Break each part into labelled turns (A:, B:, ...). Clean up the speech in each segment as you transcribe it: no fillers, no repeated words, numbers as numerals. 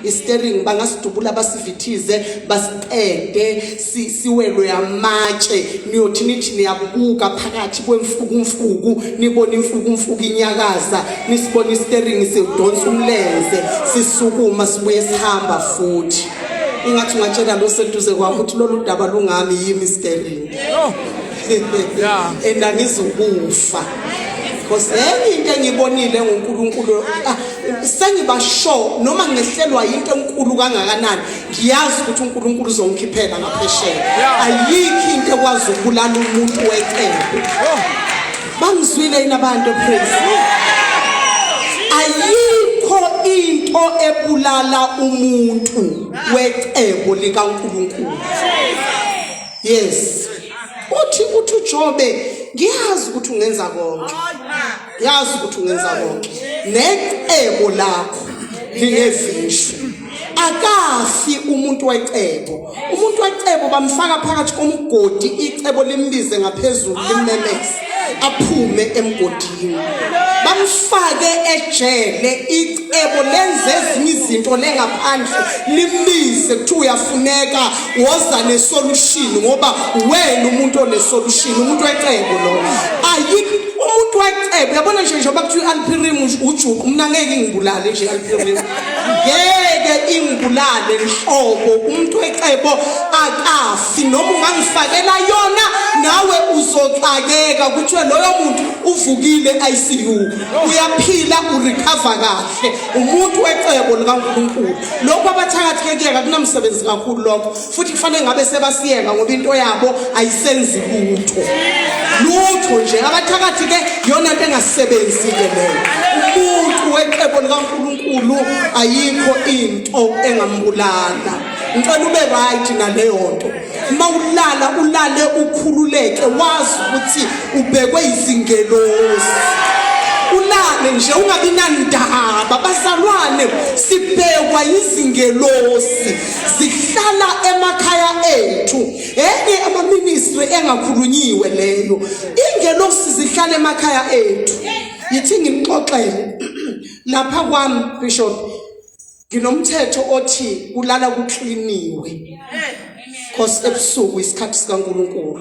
A: Istering bangasidubula, basivithize, basiqede, siwelwe amatshe. Niyothi nithi niyabuka phakathi kwemfukumfuku, nibona imfukumfuku inyakaza, nisibona istering sidonsa umlenze, sisukuma, sibuye sihamba futhi. Ingathi ungatshela lo seduze kwakho ukuthi lolu daba lungami, yimi istering. And angizukufa, because enye into engibonile ngoNkulunkulu, sengiba sure noma ngehlelwa into enkulu kangakanani, ngiyazi ukuthi uNkulunkulu uzongikhiphela ngaphesheya. Ayikho into ekwazi ukubulala umuntu wecebo. Bangizwile yini abantu? Praise. Ayikho into ebulala umuntu wecebo likaNkulunkulu. Yes, uthi uJobe, ngiyazi ukuthi ungenza konke, ngiyazi ukuthi ungenza konke, necebo lakho lingevinjwe. Akafi umuntu wecebo. Umuntu wecebo bamfaka phakathi komgodi, icebo limbize ngaphezulu, limmemeze, aphume emgodini. Bamfake ejele, icebo lenze ezinye izinto lengaphandle, limbize, kuthiwa uyafuneka, woza nesolution, ngoba wena umuntu onesolution. Umuntu wecebo lo, ayikho umuntu wecebo. Yabona nje, njengoba kuthiwa i-Alpirim ujuqu, mina ngeke ngibulale nje i-Alpirim, ngeke ingibulale nhlobo. Umuntu wecebo akafi. Noma ungangifakela yona, nawe uzoxakeka, kuthiwe loyo muntu uvukile ICU, uyaphila, urecover kahle. Umuntu wecebo likaNkulunkulu. Lokhu abathakathi ke kuyeka, kunamsebenzi kakhulu lokho, futhi kufanele ngabe sebasiyeka, ngoba into yabo ayisenzi lutho, lutho nje. Abathakathi ke yona into engasebenzi ke leyo. Umuntu wecebo likaNkulunkulu ayikho into engambulala. Ngicela ube right naleyo nto. Uma ulala, ulale ukhululeke, wazi ukuthi ubhekwe izingelosi. Ulale nje, ungabi nandaba. Bazalwane, sibhekwa izingelosi, zihlala emakhaya ethu. Enye amaministry engakhulunyiwe leyo, ingelosi zihlala emakhaya ethu. Yithi ngimxoxele lapha kwami, Bishop, nginomthetho othi kulala kukliniwe, cause ebusuku isikhathi sikaNkulunkulu.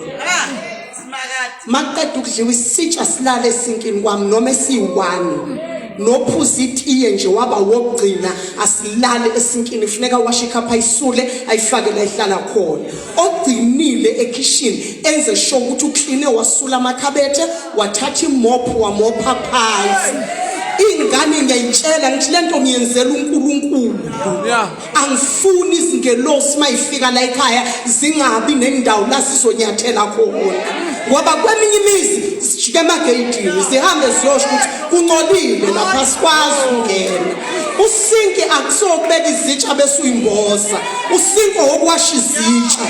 A: Maqeda ukudliwa isitsha, silale esinkini kwami, noma esiyi-1, nophuza itiye nje waba wokugcina, asilale esinkini. Funeka washe ikhapha, ayisule, ayifake la ihlala khona. Ogcinile ekhishini enze sure ukuthi ukline, wasula amakhabethe, wathatha imop, wamopha phansi. Ingane ngiyayitshela, ngithi lento ngiyenzela uNkulunkulu. Angifuni izingelosi mayifika la ekhaya zingabi nendawo la sizonyathela khona, ngoba kweminye imizi sijike emageyidini, zihambe ziyosho ukuthi kuncolile lapha, sikwazi ukungena. Usinki akusokubeka izitsha bese uyimboza. Usinki owokuwasha izitsha,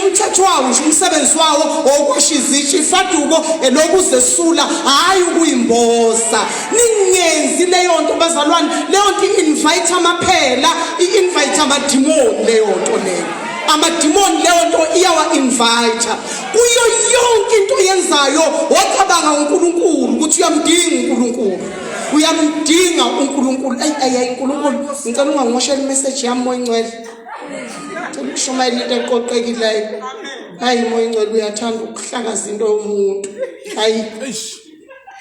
A: umthetho wawo nje, umsebenzi wawo owokuwasha izitsha. Ifaduko elokuzesula, hhayi ukuyimboza. Ningenzi leyo nto, bazalwane. Leyo nto i-invite amaphela, i-invite amadimoni leyo nto leyo, amadimoni leyo nto iyawa-invite. Kuyo yonke into oyenzayo, wacabanga uNkulunkulu, ukuthi uyamdinga uNkulunkulu, uyamdinga uNkulunkulu. Ayi ayi ayi, uNkulunkulu, ngicela ungangimosheli imessage yami, Moya Ingcwele. Ngicela ukushumayela into eqoqekileyo. Hayi, Moya Ingcwele, uyathanda ukuhlakaza into yomuntu. Hayi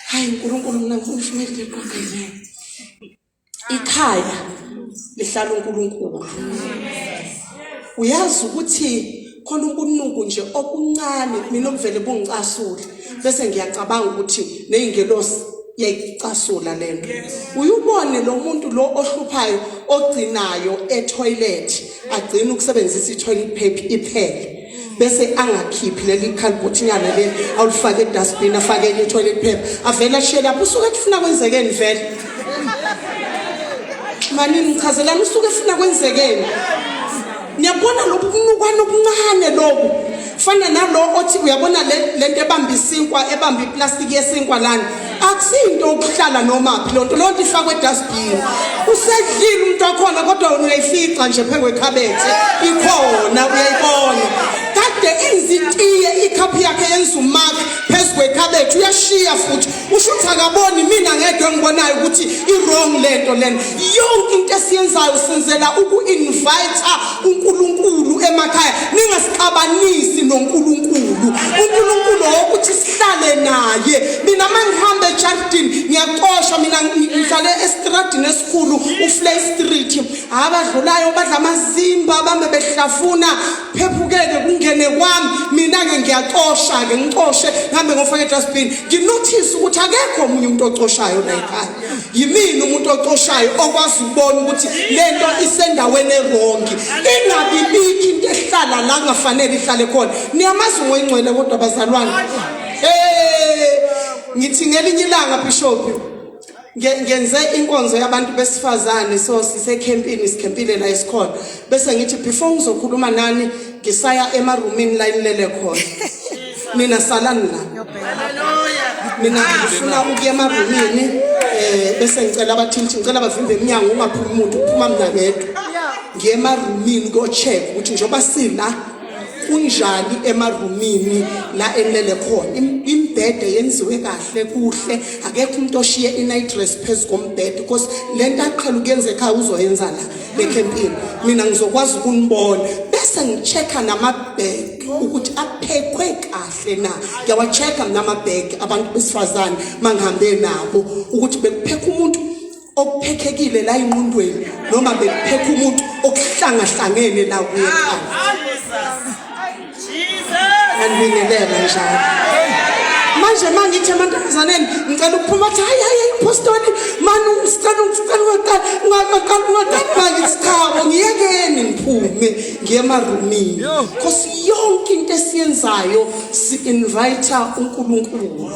A: hayi, uNkulunkulu, mina ngifuna ukushumayela into eqoqekileyo. Ikhaya lihlala uNkulunkulu. Uyazi ukuthi khona ubunuku nje okuncane mina okuvele bungicasule, bese ngiyacabanga ukuthi neyingelosi yayicasula lento. Uyubone lo muntu lo ohluphayo, ogcinayo etoilet, agcina ukusebenzisa i-toilet paper iphele, bese angakhiphi leli khalibhothinyana leli, awulifake edustbin, afake enye i-toilet paper, avele ashiye lapho. Usuke kufuna kwenzekeni vele? Manini, ngichazelani, usuke efuna kwenzekeni? Niyabona lobu kunukwana obuncane lobu, fana nalo othi uyabona lento ebamba isinkwa, ebamba iplastiki yesinkwa lana, akusinto ukuhlala noma phi lonto. Lonto ifakwe edustbin. Usedlile umuntu wakhona, kodwa wena uyayifica nje phe kwekhabethe ikhona, uyayibona. Kade enza itiye, ikhaphu yakhe yenza umark phezu kwekhabethe. kwemakhabethe uyashiya futhi usho ukuthi akaboni mina ngedwa engibonayo ukuthi i-wrong lento lena. Yonke into esiyenzayo senzela uku-invite uNkulunkulu emakhaya. Ningasixabanisi noNkulunkulu. uNkulunkulu wokuthi sihlale naye. Mina mangihamba ejardini ngiyacosha, mina ngihlale estradini esikhulu uFlay Street, abadlulayo badla amazimba bambe behlafuna phephukeke kungene kwami. Mina-ke ngiyacosha-ke, ngicoshe ngihambe ngofaka edustbin. Nginothise ukuthi akekho omunye umuntu ocoshayo la ekhaya, yimina umuntu ocoshayo okwazi ukubona ukuthi lento isendaweni erongi, ingabibikho into ehlala la kungafanele ihlale khona. Niyamazi ngoyingcwele kodwa bazalwane. Hey, ngithi ngelinye ilanga bishop ngenze inkonzo yabantu besifazane, so sisekhempini, sikhempile la esikhona, bese ngithi before ngizokhuluma nani ngisaya emarumini la inilele khona, nina salani la, mina ngifuna ukuya emarumini, bese ngicela abathinthi, ngicela bavimbe eminyango, ungaphumi umuntu, uphuma mina ngedwa, ngiye emarumini ko-check ukuthi njengoba sila kunjani emarumini la enilele khona, imbhede yenziwe kahle kuhle, akekho umuntu oshiye i-night dress phezu kombhede, because le nto aqhela ukuyenza ekhaya uzoyenza la lekhempini, mina ngizokwazi ukunibona. Bese ngi-check-a namabheg ukuthi aphekwe kahle na. Ngiyawa-check-a mina amabheg abantu besifazane mangihambe nabo ukuthi bekuphekha umuntu okuphekhekile la enqondweni noma bekuphekha umuntu okuhlangahlangene la kuye ekhaya. Ngibingelela njalo. Manje mangithi emantombazaneni ngicela ukuphuma, athi hayi hayi apostoli mani sicela sicela ungaqali ungaqali ungaqali. Ngithi chabo, ngiyekeni ngiphume ngiye emarumini, cause yonke into esiyenzayo si-invite uNkulunkulu.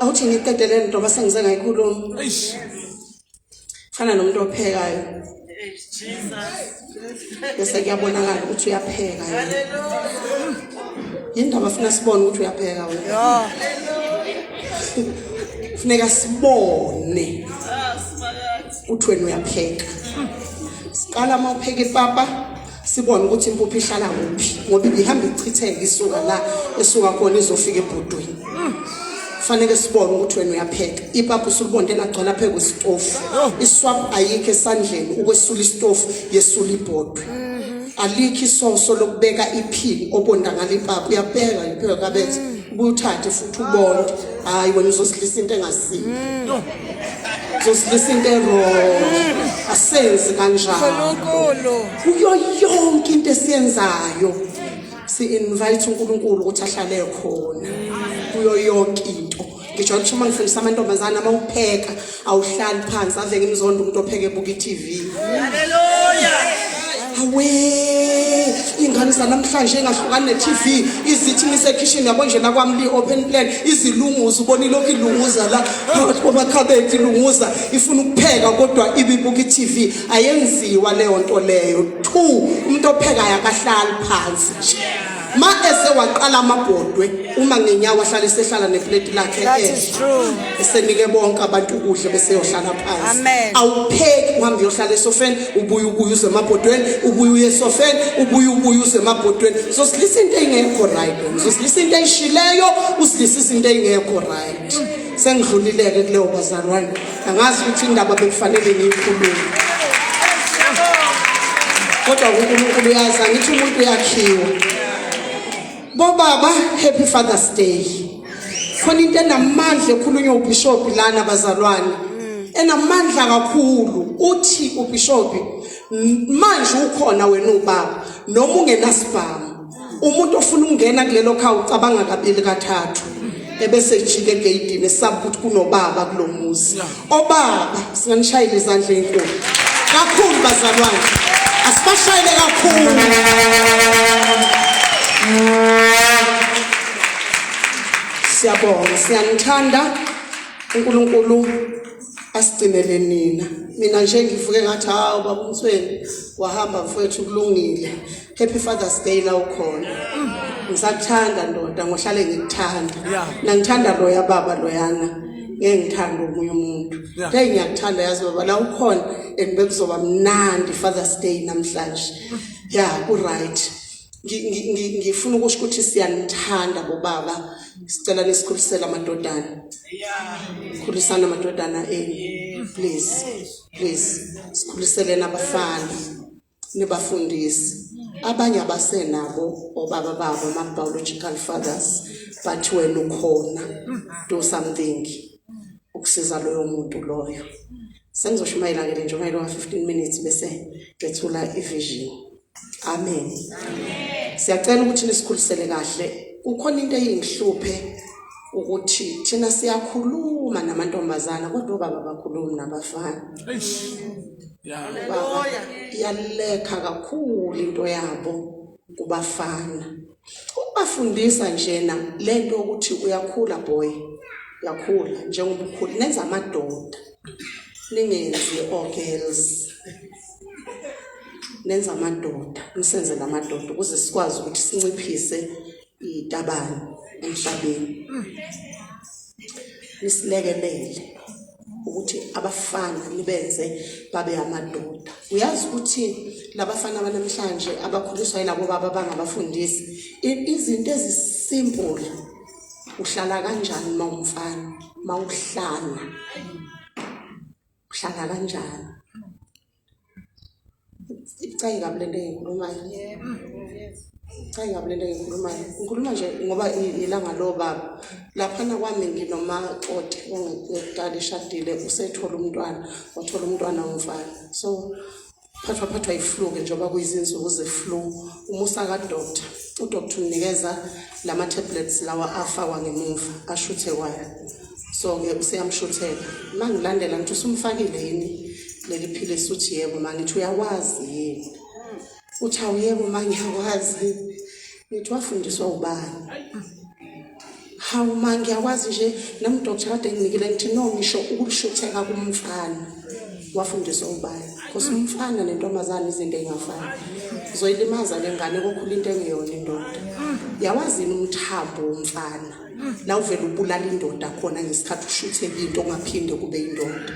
A: Awuthi ngiqede le nto base ngize ngayikhuluma. Fana nomuntu ophekayo. Bese kuyabonakala ukuthi uyapheka yena. Yindaba funa sibone ukuthi uyapheka wena. Funeka sibone ukuthi wena uyapheka. Siqala uma upheka ipapa sibone ukuthi impuphu ihlala kuphi, ngoba ibihamba ichitheka isuka la esuka khona izofika ebhodweni. Fanele sibone ukuthi wena uyapheka ipapa, usulubonde lagcwala pheka isitofu, iswap ayikho esandleni ukwesula isitofu, yesula ibhodwe, alikho isoso lokubeka iphini obonda ngalo ipapa, uyabheka ipheka kabethe ubuye uthathe futhi ubonde. Hayi, wena uzosidlisa into engasile, uzosidlisa into e-wrong, asenzi kanjalo. Kuyo yonke into esiyenzayo si-invite uNkulunkulu ukuthi ahlale khona kuyo yonke into. Ngisho ukuthi uma ngifundisa amantombazane, uma upheka awuhlali phansi, ave ngimzonda umuntu opheka ebuka i-TV.
B: Hallelujah.
A: Awe, ingane zanamhlanje engahlukani ne-TV, izithi nisekhishini yabo nje nakwami li-open plan, izilunguza, ubona ilokhu ilunguza la phakathi kwamakhabethi, ilunguza ifuna ukupheka kodwa ibibuka i-TV. Ayenziwa leyo nto leyo. Two, umuntu ophekayo akahlali phansi nje ma ese waqala amabhodwe, uma ngenyawo ahlale esehlala nepleti lakhe.
B: That is true.
A: Esenike bonke abantu ukudla bese yohlala phansi.
B: Amen.
A: Awupheki uhambe uyohlala esofeni, ubuye ubuye uze emabhodweni, ubuye uye esofeni, ubuye ubuye uze emabhodweni. Uzosilisa into engekho right wena, uzosilisa into eyishileyo, usilisisa into engekho right. Sengidlulileke kuleyo bazalwane, angazi ukuthi indaba bekufanele ngiyikhulume, kodwa uNkulunkulu uyazi, angithi umuntu uyakhiwa. Bobaba, happy Father's Day. Khona into enamandla ekhulunywa ubishop lana bazalwane, enamandla kakhulu. Uthi ubishop, manje ukhona wena ubaba noma ungenasibhamu, umuntu ofuna ukungena kulelo khaya ucabanga kabili kathathu ebese ejike egeyidini, esaba ukuthi kunobaba kulomuzi. Obaba, singanishayela izandla ezinkulu kakhulu bazalwane, asibashayele kakhulu. Siyabonga, siyanithanda, uNkulunkulu asigcinele nina. Mina nje ngivuke ngathi hawu, baba uMthweni wahamba mfowethu, kulungile. Happy Father's Day la ukhona. Ngisakuthanda ndoda, ngohlale ngikuthanda. Nangithanda loya baba loyana, ngeke ngithande omunye umuntu. Hey, ngiyakuthanda yazi baba la ukhona, and bekuzoba mnandi Father's Day namhlanje. Yeah, ku right. Ngifuna ukusho ukuthi siyanithanda bobaba, sicela nisikhulisele amadodana. Khulisana amadodana enu, please, please, sikhuliseleni abafana, nibafundise. Abanye abasenabo obaba babo, ama-biological fathers, but wena ukhona, do something ukusiza loyo muntu loyo. Sengizoshumayela-ke le njumayelo ka-15 minutes bese ngethula i-vision. Amen. Siyacela ukuthi nisikhulisele kahle. Kukhona into eyingihluphe ukuthi thina siyakhuluma namantombazana kodwa obaba bakhulumi nabafana. Baba iyalekha kakhulu into yabo kubafana. Ukubafundisa njena lento ukuthi uyakhula boy, uyakhula njengoba ukhula nenza amadoda. Ningenzi o girls. Nenza amadoda, nisenze namadoda ukuze sikwazi ukuthi sinciphise itabane emhlabeni. Nisilekelele ukuthi abafana nibenze babe amadoda. Uyazi ukuthi labafana banamhlanje abakhuliswa yilabo baba bangabafundisi izinto ezisimple, uhlala kanjani mawumfana, mawuhlala uhlala kanjani? Ibucayi kabi lento engiyikhulumayo, ibucayi kabi lento engiyikhulumayo. Ngikhuluma nje ngoba ilanga lobaba. Laphana kwami nginomakoti ongekudala eshadile, usethola umntwana, wathola umntwana womfana, so phathwa phathwa yi-flu-ke njengoba kuyizinsuku ze-flu. Umusa kadoctor, udoctor umnikeza lama-tablets lawa afakwa ngemuva ashuthe kwayo, so-ke useyamshuthela. Uma ngilandela ngithi usumfakile yini leli philisi, uthi yebo ma. Ngithi uyakwazi yini? Uthi awu yebo ma, ngiyakwazi. Ngithi wafundiswa ubani? Hawu ma, ngiyakwazi nje nami, doctor kade nginikile. Ngithi no, ngisho ukulishutheka kumfana, wafundiswa ubani? Because umfana nentombazane izinto ey'ngafani, uzoyilimaza le ngane kokhula into engeyona indoda. Yawazini umthambo womfana la uvele ubulala indoda khona ngesikhathi ushutheka into ongaphinde kube indoda.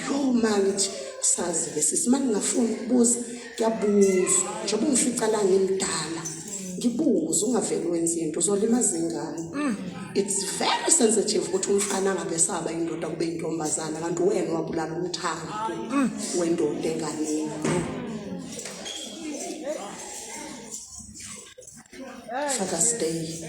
A: Yo ma, ngithi sazi-ke sisi, ma ngingafuni ukubuza kuyabuzwa njengoba ungifica la ngimdala, ngibuze, ungaveli wenza into uzolimaza ingane. It's very sensitive ukuthi umfana angabe saba indoda kube intombazana, kanti wena wabulala umthambo wendoda enganeni. Father's Day,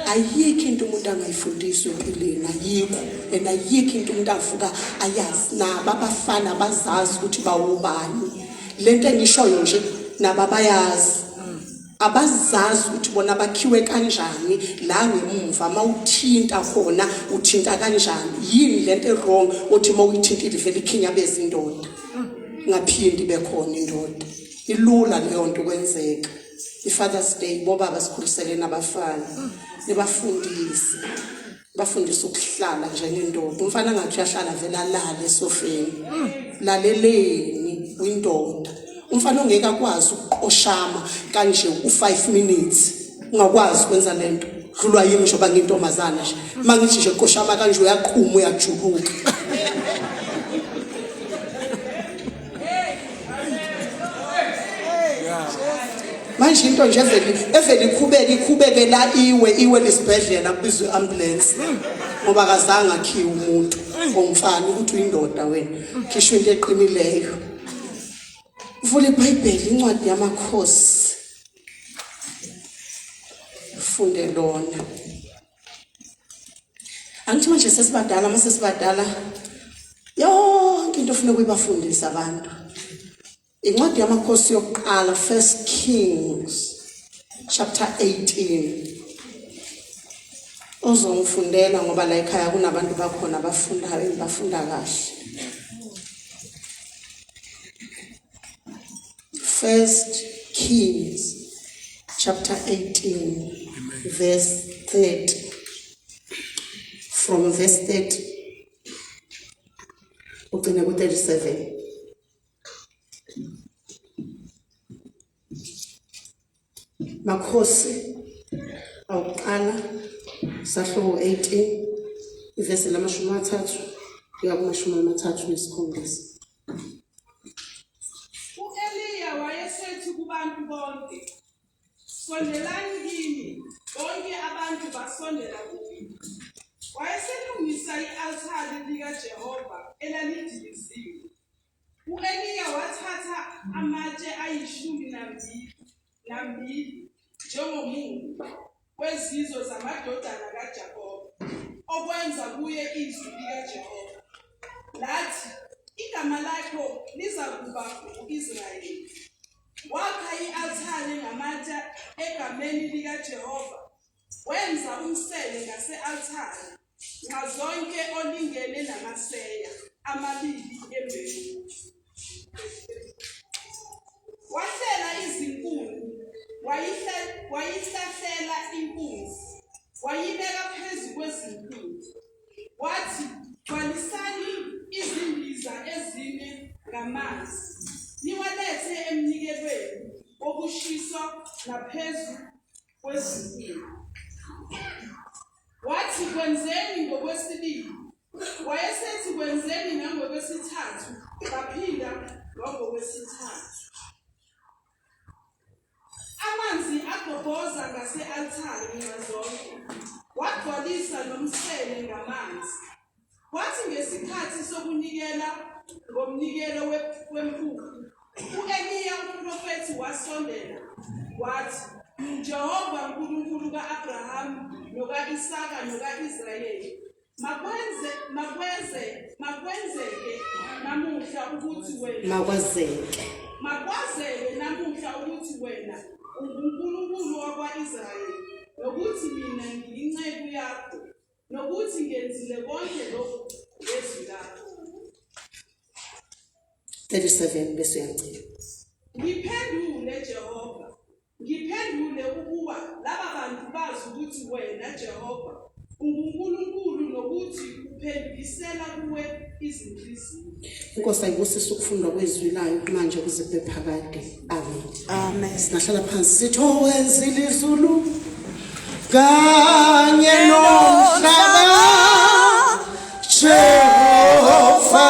A: ayikho into umuntu angayifundiswa empilweni, ayikho, and ayikho into umuntu avuka ayazi. Nabo abafana bazazi ukuthi bawubani. Lento engishoyo nje nabo abayazi, abazazi ukuthi bona bakhiwe kanjani la ngemumva, mawuthinta khona uthinta kanjani, yini lento e-wrong othi mawuyithintile vele ikhinyabeza indoda, ngaphindi bekhona indoda. Ilula leyo nto ukwenzeka. I-Father's Day, bobaba, sikhuliseleni abafana, nibafundise, bafundise ukuhlala njengendoda. Umfana ngathi uyahlala vele alale esofeni, laleleni, uyindoda umfana ongeke akwazi ukuqoshama kanje u-5 minutes, ungakwazi ukwenza lento, dlulwa yimi njengoba ngiyintombazana nje. Uma ngithi nje qoshama kanje uyaqhuma, uyajuluka. Manje into nje evele evele ikhubeke ikhubeke la, iwe iwe lesibhedlela, kubizwe i-ambulance ngoba akazange akhiwe umuntu ongumfana ukuthi uyindoda wena, khishwa into eqinileyo. Vula iBhayibheli, incwadi yamakhosi, funde lona. Angithi manje sesibadala, uma sesibadala yonke into ofuna ukuyibafundisa abantu. Incwadi yamakhosi yokuqala, First Kings chapter 18. Uzongifundela ngoba la ekhaya kunabantu bakhona abafundayo, engibafunda kahle. First Kings chapter 18 verse 30, from verse 30 ugcine ku-37. Makhosi awuqala sahluko 18 ivesi lamashumi 30 kuya kumashumi 37.
C: U-Eliya wayesethi kubantu bonke, Sondelani kimi. Bonke abantu basondela kuye. Wayeselungisa i-altare likaJehova elalidiliziwe. U-Eliya wathatha amatshe ayishumi nambili nambili njengomumo wezizwe zamadodana kaJakobe, okwenza kuye izwi likaJehova lathi, Igama lakho lizakuba ngu-Israyeli. Wakha i-altare ngamatshe egameni likaJehova, wenza umsele ngase-altare nxazonke olingene namaseya amabili embewu. Wahlela izinkuni, wayihlahlela inkunzi, wayibeka phezu kwezinkuni. Wathi, Gcwalisani izimbiza ezine ngamanzi, niwalethe emnikelweni wokushiswa naphezu kwezinkuni. Wathi, Kwenzeni ngokwesibili. Wayesethi, Kwenzeni nangokwesithathu. Baphinda ngokwesithathu. Amanzi agobhoza ngase-altare nxazonke, wagcwalisa nomsele ngamanzi. Kwathi ngesikhathi sokunikela ngomnikelo wempuphu, u-Eliya umprofethi wasondela wathi, Jehova Nkulunkulu ka-Abrahamu noka-Isaka noka-Israyeli, Makwenze makwenze makwenzeke namuhla ukuthi wena
A: makwazeke
C: makwazeke namuhla ukuthi wena unguNkulunkulu wakwa-Israyeli nokuthi mina ngiyinceku yakho nokuthi ngenzile konke lokhu ngezwi lakho.
A: 37 bese uyagcina.
C: Ngiphendule Jehova Ngiphendule ukuba laba bantu bazi ukuthi wena, Jehova, unguNkulunkulu nokuthi uphendukisela kuwe izinhliziyo.
A: Inkosi ayibusise ukufundwa kwezwi layo manje kuze kube phakade. Amen.
B: Amen.
A: Singahlala phansi sithi owenzile izulu kanye nomhlaba Jehova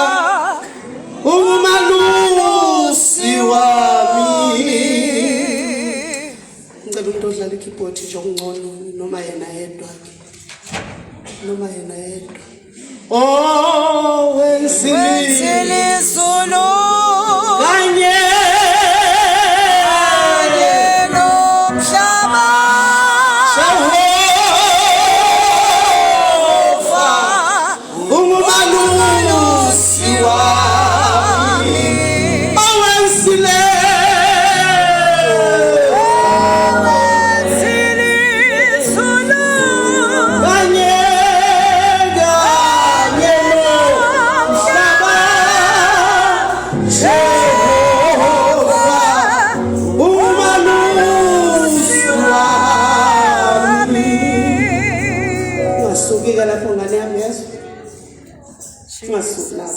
A: ungumalusi wami. Ngicela umuntu odlala ikeyboard nje okungcono noma yena yedwa ke. Noma yena yedwa. Oh wenzile
B: izulu
A: kanye
B: nomhlaba
A: Jehova ungumalusi wami owenzile kanye kanye nomhlaba Jehova umalusi wami. Ungasuki-ke lapho ngane yami yezwa, ungasuki lapho.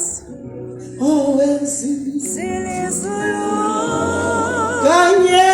A: Owenzile kanye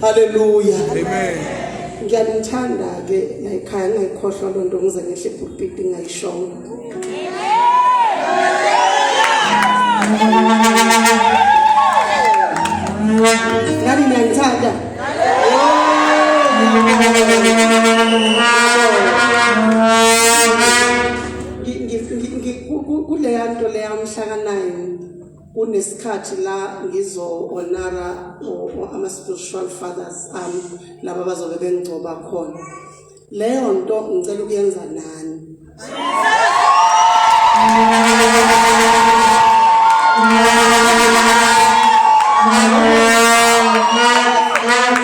A: Haleluya.
D: Amen.
A: Ngiyanithanda ke la ekhaya ngingayikhohlwa loo nto ngize ngehle epulpiti ngingayishongo. Ngabe niyangithanda? Kuleya nto leya mhla ka-9 kunesikhathi la ngizo-honara ama-spiritual fathers ami laba bazobe bengigcoba khona. Leyo nto ngicela ukuyenza nani.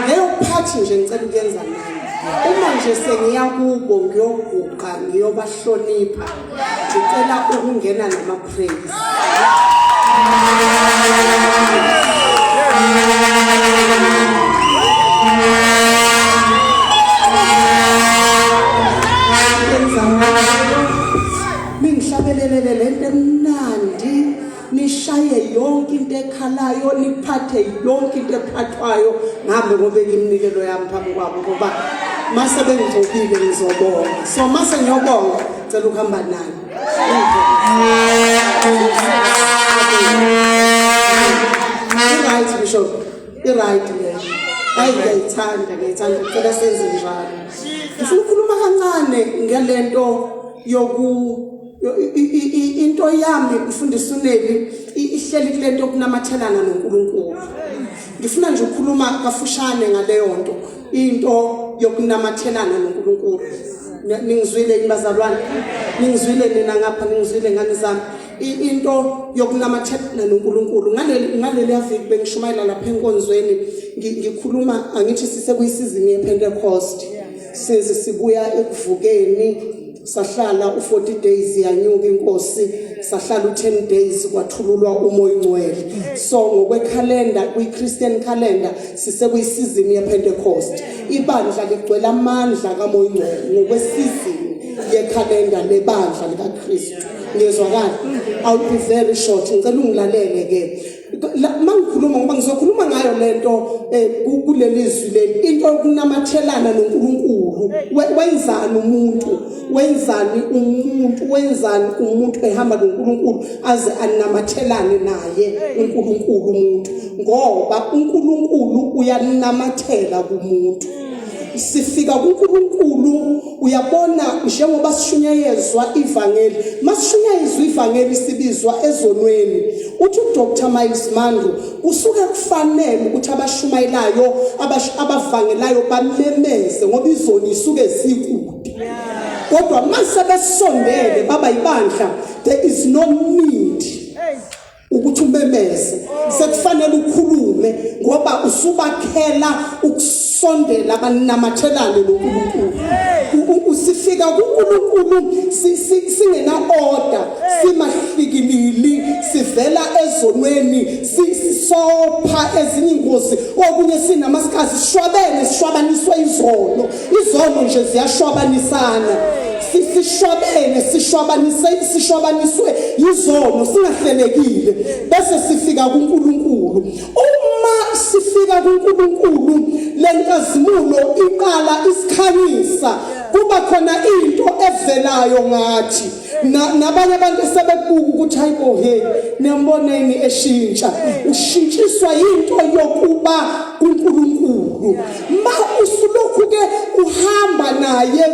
A: Leyo phathi nje ngicela ukuyenza nani. Uma nje Manje sengiya kubo ngiyoguqa ngiyobahlonipha. Ngicela ukungena nama praise. Ningihlabelelele lento emnandi nishaye yonke into ekhalayo niphathe yonke into ephathwayo ngihambe ngobeka iminikelo yami phambi kwabo ngoba mase bengigcobile ngizobonga so mase ngiyobonga cela ukuhamba nani i-right bishop i-right le hayi ngiyayithanda ngiyayithanda ngicela senze njalo ngifuna ukukhuluma kancane ngale nto yoku into yami mfundisi uNeli ihleli kulento yokunamathelana noNkulunkulu ngifuna nje ukukhuluma kafushane ngaleyo nto into yokunamathelana noNkulunkulu ningizwile yini bazalwane ningizwile nina ngapha ningizwile ngane zami into yokunamathelana noNkulunkulu ngaleli ngaleli yaviki bengishumayela lapha enkonzweni ngikhuluma angithi sisekuyisizini yePentecost since sibuya ekuvukeni sahlala u40 days yanyuka inkosi sahlala u10 days kwathululwa umoya ongcwele so ngokwekhalenda kwiChristian calendar sisekuyisizini yePentecost ibandla ligcwele amandla kamoya ongcwele ngokwesizini yekhalenda lebandla likaKristu ngiyezwakala I'll be very short ngicela ungilalele ke mangikhuluma ngoba ngizokhuluma ngayo lento eh, kuleli zwi leli into yokunamathelana noNkulunkulu wenzani umuntu wenzani umuntu wenzani umuntu ehamba noNkulunkulu aze anamathelane naye uNkulunkulu umuntu ngoba uNkulunkulu uyanamathela kumuntu sifika kuNkulunkulu uyabona njengoba sishunyayezwa ivangeli masishunyayezwa ivangeli sibizwa ezonweni uthi uDr Miles Monroe kusuke kufanele ukuthi abashumayelayo abavangelayo bamemeze ngoba izoni isuke zikude kodwa mase besondele baba ibandla there is no need ukuthi umemeze sekufanele ukhulume ngoba usubakhela ukusondela banamathelane noNkulunkulu usifika kuNkulunkulu singena order simahlikilili sivela ezonweni sisopha ezinye ingozi okunye sinamasikazi sishwabene sishwabaniswe izono izono nje ziyashwabanisana sishwabene sishwabanise sishwabaniswe yizono singahlelekile bese sifika kuNkulunkulu uma sifika kuNkulunkulu lenkazimulo iqala isikhanyisa kuba khona into evelayo ngathi nabanye abantu sebebuka ukuthi hayibo he niyambona yini eshintsha ushintshiswa yinto yokuba kuNkulunkulu ma usulokhu ke uhamba naye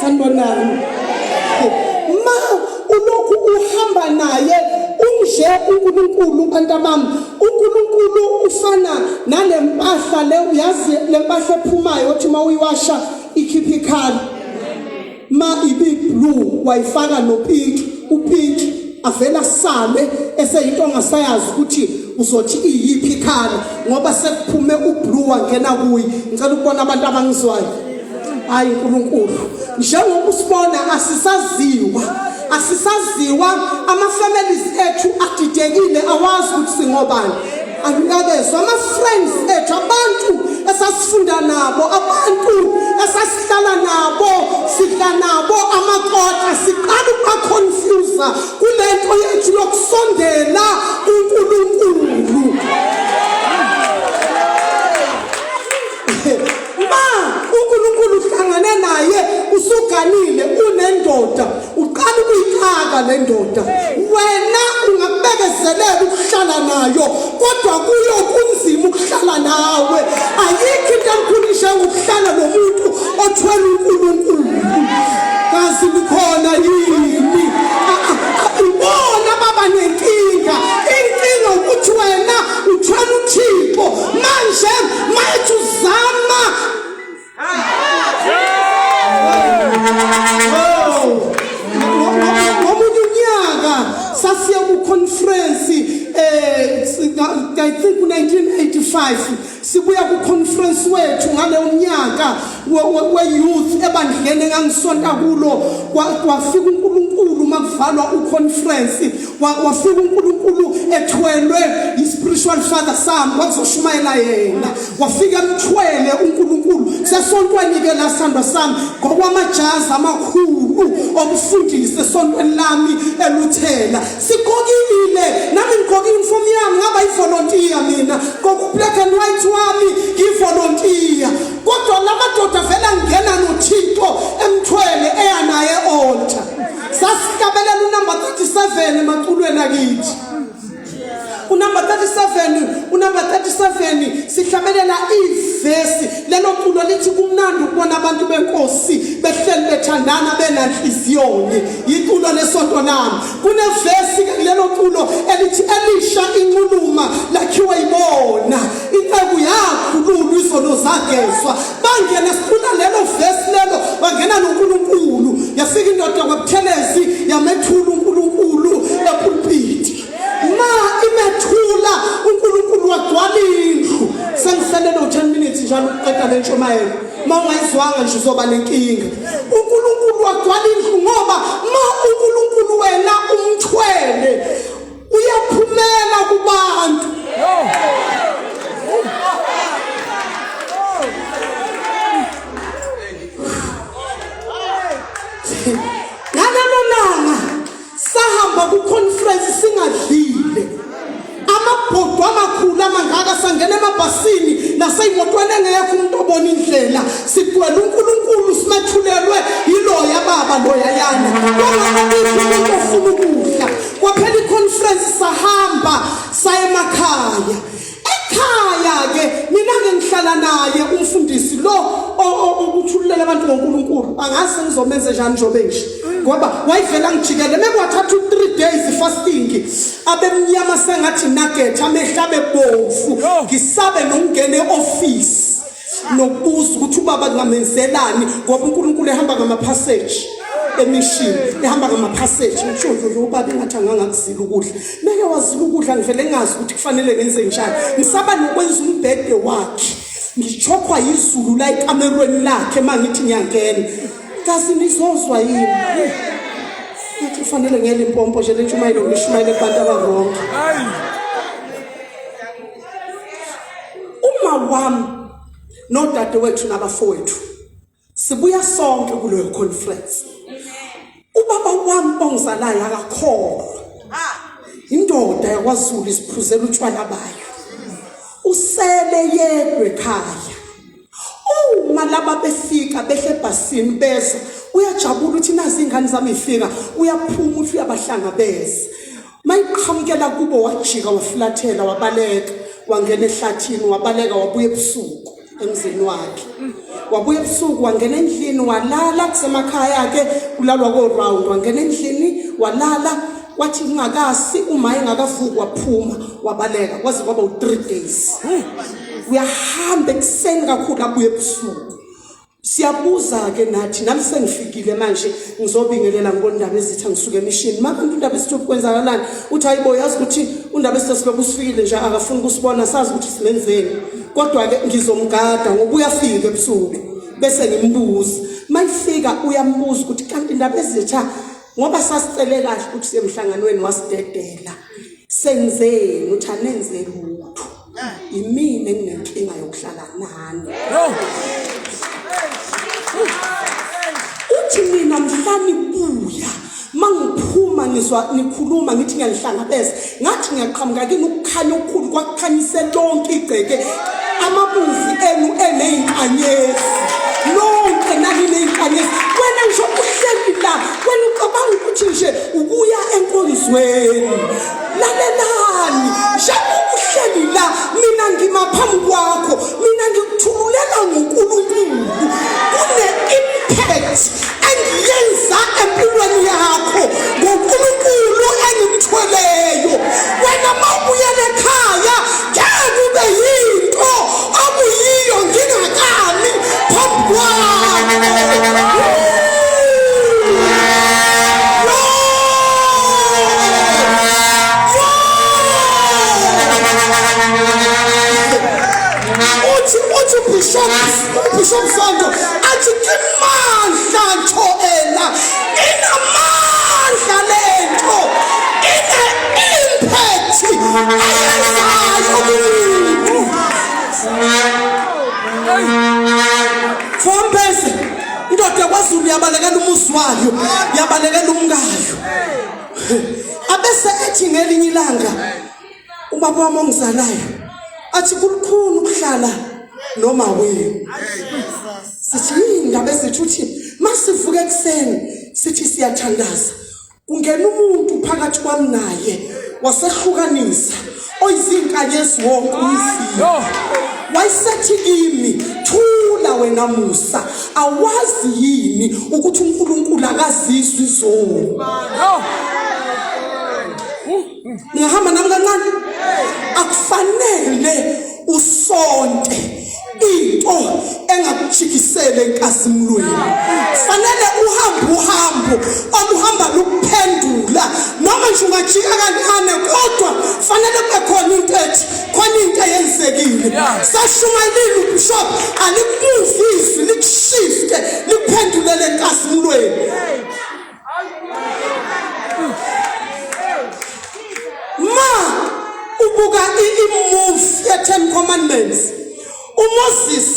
A: sanibonani ma ulokhu uhamba naye unje uNkulunkulu bantabami uNkulunkulu ufana nalempahla le uyazi lempahla ephumayo othi uma uyiwasha ikhipha ikhala ma ibi blue wayifaka nopink upink avela sale eseyinto ongasayazi ukuthi uzothi iyiphi ikhala ngoba sekuphume ublue wangena kuyi ngicela ukubona abantu abangizwayo hayi uNkulunkulu njengoba usibona asisaziwa asisaziwa ama families ethu adidekile awazi ukuthi singobani Angikakezwa ama-friends ethu abantu esasifunda nabo abantu esasihlala nabo sidla nabo amakota siqala ukubaconfusa kule nto yethu yokusondela kuNkulunkulu ma uNkulunkulu uhlangane naye usuganile unendoda uqala ukuyixaka le ndoda wena ungakubekezelela ukuhlala nayo kodwa kuyo kunzima ukuhlala nawe ayikho into elikhulu njengokuhlala nomuntu othwele uNkulunkulu kazi likhona yini ibona baba nenkinga inkinga ukuthi wena uthwele uThixo manje mayethi uzama Ngomunye unyaka sasiya ku-conference eh I think 1985 sibuya Sibuya ku-conference wethu ngaleyo nyaka we-youth ebandleni engangisonta kulo, kwafika uNkulunkulu makuvalwa u-conference, wafika uNkulunkulu ethwelwe i-spiritual father sami, kwakuzoshumayela yena. Wafika emthwele uNkulunkulu sesontweni ke la sandwa sami, ngokwamajazi amakhulu obufundisi esontweni lami eLuthela. Sigqokile, nami ngigqoke uniform yami, ngaba ivolontiya mina, ngoku black and white wami ngivolontiya. Kodwa lamadoda vele angena noThixo emthwele eya naye altar. Sasihlabelela unumber 37 emaculweni akithi, unumber 37, unumber 37, sihlabelela ivesi lelo culo lithi kumnandi ukubona abantu benkosi behleli bethandana benanhliziyonye. Yiculo lesonto lami. Kunevesi ke kulelo culo elithi elisha inxuluma lakhiwe yibona inceku yakhululwa izono zagezwa. Bangena sicula lelo vesi lelo, bangena noNkulunkulu. Yafika indoda kwaButhelezi yamethula uNkulunkulu epulpiti. Ma imethula uNkulunkulu wagcwala indlu. Sengiselele u-10 minutes njalo ukuqeda le ntshumayelo. Ma ungayizwanga nje uzoba nenkinga. uNkulunkulu wagcwala indlu, ngoba ma uNkulunkulu wena umthwele uyaphumela kubantu. Ngalelo langa sahamba ku-conference singadlile, amabhodo amakhulu amangaka, sangena emabhasini naseyimotweni engekho umuntu obona indlela, sigcwele uNkulunkulu, simethulelwe yiloya baba loya yana, kwangabikho umuntu ofuna ukudla. Kwaphela i-conference, sahamba saya emakhaya. Ekhaya ke mina ke ngihlala naye umfundisi lo okuthululela abantu ngoNkulunkulu. Angazi ngizomenze njani njobe nje, ngoba wayivela ngijikele mekwathatha u3 days fasting, abemnyama sengathi nugget, amehla abebomvu, ngisabe nokungena eoffice nokubuza ukuthi ubaba ngamenzelani, ngoba uNkulunkulu ehamba ngama-passage emission, ehamba ngama-passage. Ngisho nje ubaba engathi angangakuzila ukudla, meke wazila ukudla, ngivele ngazi ukuthi kufanele ngenze njani. Ngisaba nokwenza umbhede wakhe, ngichokhwa yizulu la ekamerweni lakhe uma ngithi ngiyangena. Kasi nizozwa yini? Ngathi kufanele ngele impompo nje lentshumayelo ngishumayele kubantu abaronke. Uma wami nodadewethu nabafowethu sibuya sonke kuleyo conference, ubaba wami ongizalayo akakholwa, indoda yakwaZulu isiphuzela utshwala bayo, usele yedwa ekhaya. Uma laba befika behle ebhasini beza, uyajabula ukuthi nazi ingane zami ifika, uyaphuma uthi uyabahlangabeza. Mayiqhamukela kubo wajika wafulathela wabaleka, wangena ehlathini wabaleka, wabuya ebusuku emzini wakhe. Wabuya ebusuku wangena endlini walala, kusemakhaya ke kulalwa ko round, wangena endlini walala, kwathi kungakasi uma engakavuki waphuma wabaleka, kwaze kwaba u3 days. Uyahamba ekuseni kakhulu abuye ebusuku. Siyabuza ke nathi, nami sengifikile manje ngizobingelela ngondaba ezitha ngisuke emishini. Makanti undaba ezitha kwenzakalani? Uthi hayibo, yazi ukuthi undaba ezitha siloku sifikile nje akafuni ukusibona, sazi ukuthi simenzeni. Kodwa ke ngizomgada ngoba uyafika ebusuku bese ngimbuza. Mayifika uyambuza ukuthi kanti indaba ezitha, ngoba sasicele kahle ukuthi siye emhlanganweni wasidedela. Senzeni? Uthi anenze lutho. Imina enginenkinga yokuhlala nani. Uthi mina mhla nibuya, mangiphuma ngizwa nikhuluma, ngithi ngiyanihlangabeza, ngathi ngiyaqhamuka kini ukukhanya okukhulu kwakukhanyise lonke igceke, amabuzi enu eney'nkanyezi, lonke naliney'nkanyezi. Wena nje uhleli la, wena ucabanga ukuthi nje ukuya enkonzweni. Lalelani, njengoba uhleli la, mina ngima phambi kwakho, mina ngikuthululela ngoNkulunkulu. Kune-impact engiyenza empilweni yakho ngoNkulunkulu engimthweleyo. Wena mawubuyela ekhaya ngeke ube yinto obuyiyo ngingakami phambi kwakho. Bishop Zondo athi kimandla nto ela inamandla lento ine impact ayenzayo kumuntu. Fombese indoda yakwaZulu yabalekela umuzi wayo, yabalekela umkayo. Abese ethi ngelinye ilanga ubaba wami ongizalayo athi kulukhuni ukuhlala noma wenu. Sithi yini ndaba ezithi uthi masivuka ekuseni sithi siyathandaza kungena umuntu phakathi kwami naye wasehlukanisa oyizinkanyezi wonke umzimba wayesethi kimi thula wena Musa awazi yini ukuthi uNkulunkulu akazizwi izoni. Ngihamba nami kancane akufanele usonte into engakujikisele enkazimulweni fanele uhambe uhambo oluhamba lukuphendula noma nje ungajika kancane kodwa fanele kube khona into ethi khona into eyenzekile sashumayelile ubishop alikubuvi izwi likushifte likuphendulele enkazimulweni. Ma ubuka i-movie ye-Ten Commandments, uMoses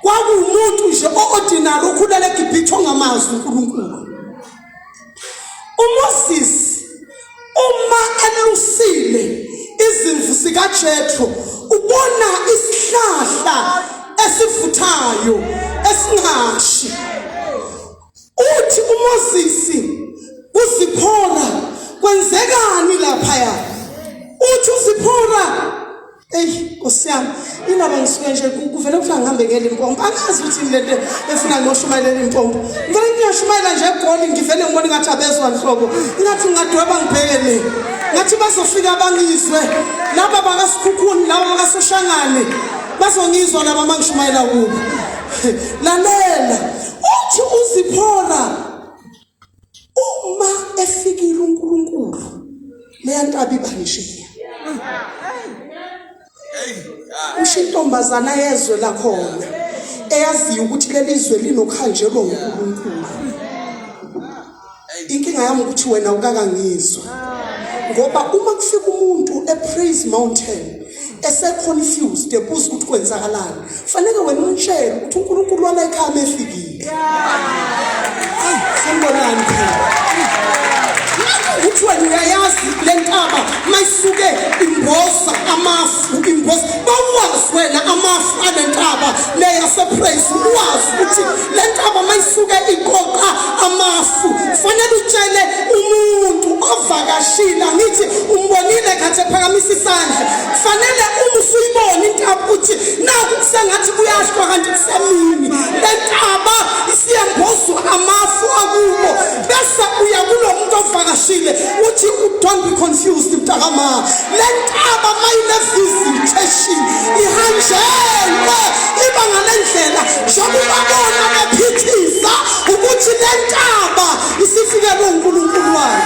A: kwakuwumuntu nje o-ordinary okhulela eGibhithe ongamazi uNkulunkulu. UMoses uma elusile izimvu zikaJethro ubona isihlahla esivuthayo esingashi. Uthi uMoses kuZiphora, kwenzekani laphaya? Uthi uZiphora, eyi Nkosi yami, indaba ngisuke nje kuvele kuthiwa ngihambe ngeLimpopo. Angazi ukuthi yini lento efuna ngiyoshumayela eLimpopo. Ngivele ngiyoshumayela nje eGoli, ngivele ngibone ngathi abezwa nhlobo. Ingathi ngingadweba ngibheke le. Ngathi bazofika bangizwe laba bakaSikhukhuni, laba bakaSoshangane. Bazongizwa laba mangishumayela kubo. Lalela. Uthi uZiphora uma efikile uNkulunkulu leya ntaba iba njeya. Usho intombazana yezwe lakhona eyaziyo ukuthi leli zwe linokuhanjelwa uNkulunkulu. Inkinga yami ukuthi wena ukakangizwa ngoba uma kufika umuntu ePraise Mountain eseconfused ebuza ukuthi kwenzakalani fanele wena umtshele ukuthi uNkulunkulu wala ekhaya efikile. Sanibonani phela. Ukuthi wena uyayazi le ntaba mayisuke imboza amafu imboza bawazi wena amafu ale ntaba le yasePraise uwazi ukuthi le ntaba mayisuke iqoqa amafu fanele utshele umuntu ovakashile angithi umbonile khathi ephakamisa isandla fanele uma usuyibona intaba ukuthi naku kusengathi kuyahlwa kanti kusemini le ntaba isiyembozwa amafu akubo bese uya kulo muntu ovakashile uthi don't be confused mntakama le ntaba mayine visitation ihanjelwe iba ngale ndlela njengoba bona bephithisa ukuthi le ntaba isifikele uNkulunkulu wayo.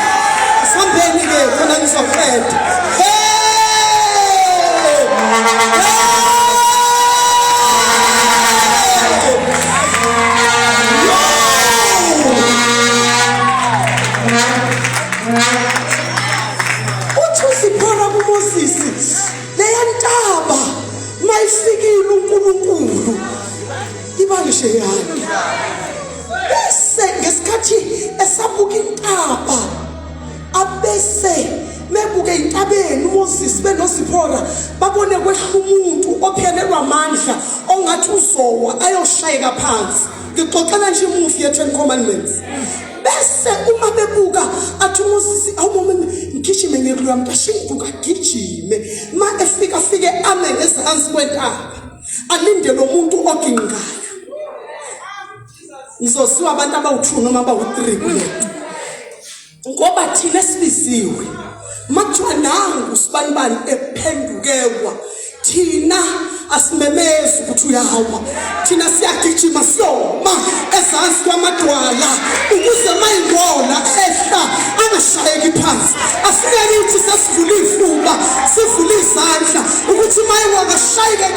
A: Sihambeni ke khona ngizoqeda. Hey! Uthi uZiphora kuMoses, leya ntaba mayifikile uNkulunkulu iba njeyana. Bese ngesikhathi esabuka intaba abese mebuke entabeni uMoses benoZiphora babone kwehla umuntu ophelelwa amandla ongathi uzowa ayoshayeka phansi. Ngixoxela nje imuvi ye-Ten Commandments. Bese uma bebuka athi uMoses awumama ngigijime ngiye kuloya muntu ashinduka agijime ma efika afike ame ngezansi kwentaba alinde lo muntu oginqikayo. Ngizosiwa abantu abawu-2 noma abawu-3 kule nto ngoba thina esibiziwe makuthiwa nangu sibanibani ephendukewa thina asimemezi ukuthi uyawa thina siyagijima siyoma ezansi kwamadwala ukuze mayingola ehla angashayeki phansi asike kithi sesivula ifuba sivula izandla ukuthi mayiwa akashayeke.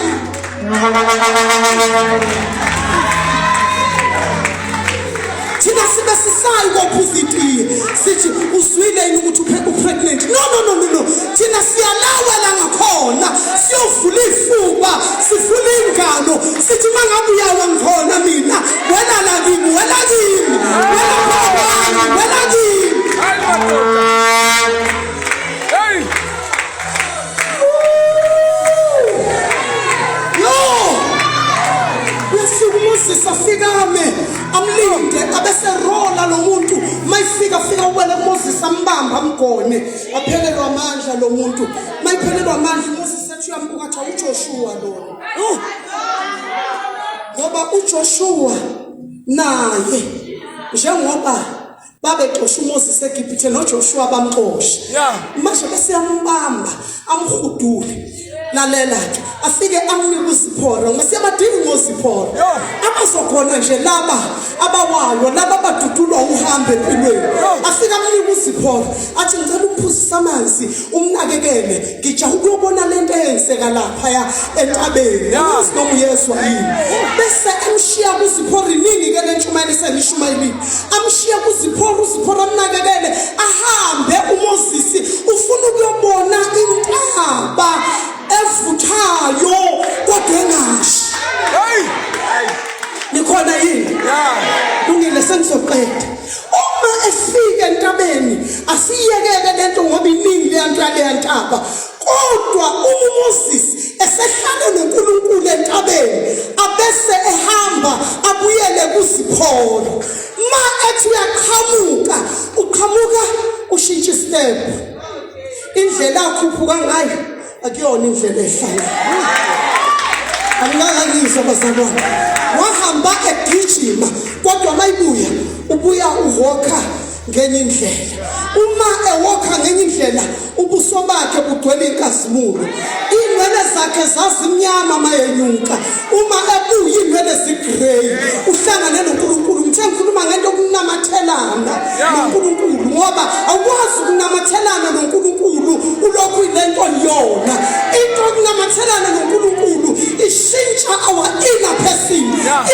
A: ingalo sithi uma ngabe uyawa ngikhona mina wena la kimi wena kimi wena phakathi wena kimi.
D: Hayi madoda. Hey.
A: Yo! Uyafika uMoses afikame amlinde abeserola lo muntu mayifika fika uwele kuMoses ambamba amgone aphelelwa amandla lo muntu mayiphelelwa amandla uMoses ethi uyambuka athi uJoshua lona ngoba uJoshua naye njengoba babexosha uMoses eGibhithe noJoshua bamxosha manje bese yambamba amhudule lalela ke afike amnike uZiphora ngoba siyabadinga ngoZiphora abazokhona nje laba abawayo laba abadudulwa uhambe empilweni afike amnike uZiphora athi ngicela umphuzise amanzi umnakekele ngijaha ukuyobona lento eyenzeka laphaya entabeni angazi noma uyezwa yini bese emshiya kuZiphora iningi ke le ntshumayelo esengishumayelile amshiya kuZiphora uZiphora amnakekele ahambe uMoses ufuna ukuyobona intaba evuthayo kodwa engashi
D: Hey.
A: nikhona yini
D: Yeah.
A: lungile sengizoqeda uma efika entabeni asiyekeke lento ngoba iningi leyanto yaleya ntaba kodwa uma uMoses esehlale noNkulunkulu entabeni abese ehamba abuyele kuZiphora ma ethi uyaqhamuka uqhamuka ushintsha istep indlela akhuphuka ngayo akuyona indlela ehlala angikangangizwa bazalwane wahamba egijima kodwa mayibuya ubuya uhokha ngenye indlela uma ewokha ngenye indlela ubuso bakhe bugcwele inkazimulo inwele zakhe zazimnyama mayenyuka uma ebuya inwele zigrey uhlangane noNkulunkulu ngithe ngikhuluma ngento okunamathelana noNkulunkulu ngoba awukwazi ukunamathelana noNkulunkulu ulokhu ilento yona into okunamathelana noNkulunkulu ishintsha our inner person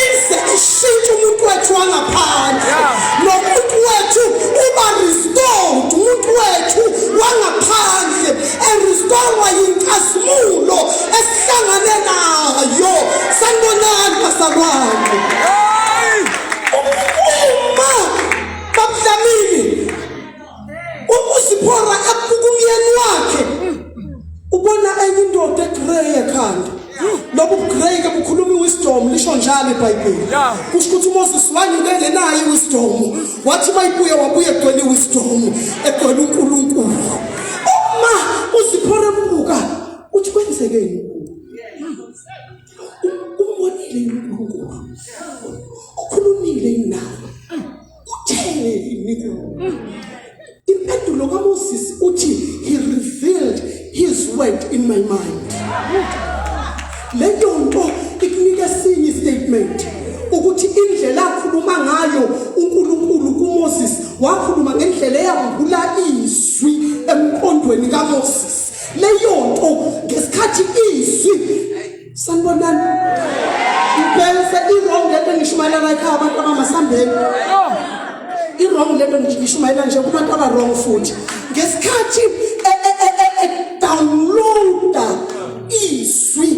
A: ize ishintshe umuntu wethu wangaphandle nomuntu wethu uba restored umuntu wethu wangaphandle erestorwa yinkazimulo esihlangane nayo sanibonani bazalwane uma babudlamini uZiphora abuka umyeni wakhe ubona enye indoda egrey ekhanda lobu grey ke bukhuluma iwisdom lisho njalo iBhayibheli kusho ukuthi uMoses wanyuke engenayo iwisdom wathi mayibuye wabuye egcwele iwisdom egcwele uNkulunkulu uma uZiphora embuka uthi kwenzekeni umbonile uNkulunkulu ukhulumile nawe utheni kuwe impendulo kaMoses uthi he revealed his word in my mind leyo nto ikunika esinye statement ukuthi indlela akhuluma ngayo uNkulunkulu kuMoses wakhuluma ngendlela eyambula izwi emqondweni kaMoses leyo nto ngesikhathi izwi sanibonani ngibhekise i-wrong lento engishumayela la ekhaya abantu abamasambeni i-wrong lento ngishumayela nje kubantu aba-wrong futhi ngesikhathi e-downloada izwi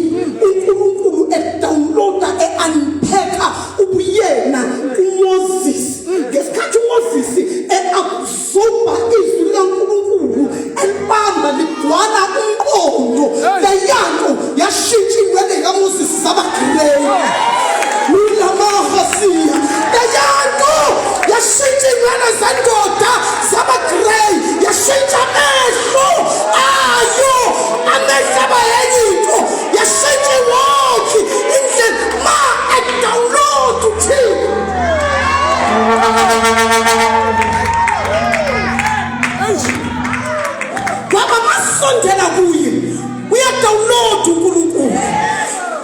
A: uNkulunkulu e-downloada e-unpacka ubuyena kuMoses ngesikhathi uMoses e-absorba izwi likaNkulunkulu elibamba ligcwala umqondo leyanto yashintsha inwele kaMoses zaba grey ulamahasiya leyanto yashintsha inwele zendoda zaba grey yashintsha amehlo ayo amehlo aba yenye into yashintsha iwalk indlela ma edownload uthini Kwaba masondela kuye uyadownload uNkulunkulu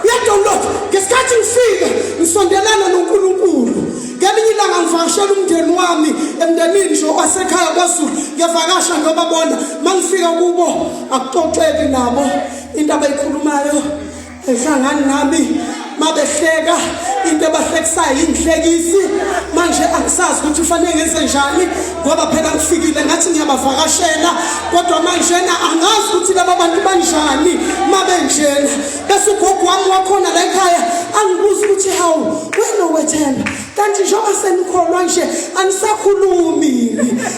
A: uyadownload ngesikhathi ngifika ngisondelana noNkulunkulu ngelinye ilanga ngivakashela umndeni wami emndenini nje wasekhaya kwaZulu ngiyavakasha ngiyobabona mangifika kubo akuxoxeki nabo into abayikhulumayo ehlangani nami Mabehleka into ebahlekisayo ingihlekisi manje angisazi ukuthi ufanele ngenze njani ngoba phela ngifikile ngathi ngiyabavakashela kodwa manje na angazi ukuthi laba bantu banjani mabenjena. Bese ugogo wami wakhona la ekhaya angibuza ukuthi hawu wena wethemba kanti njengoba senikholwa nje anisakhulumi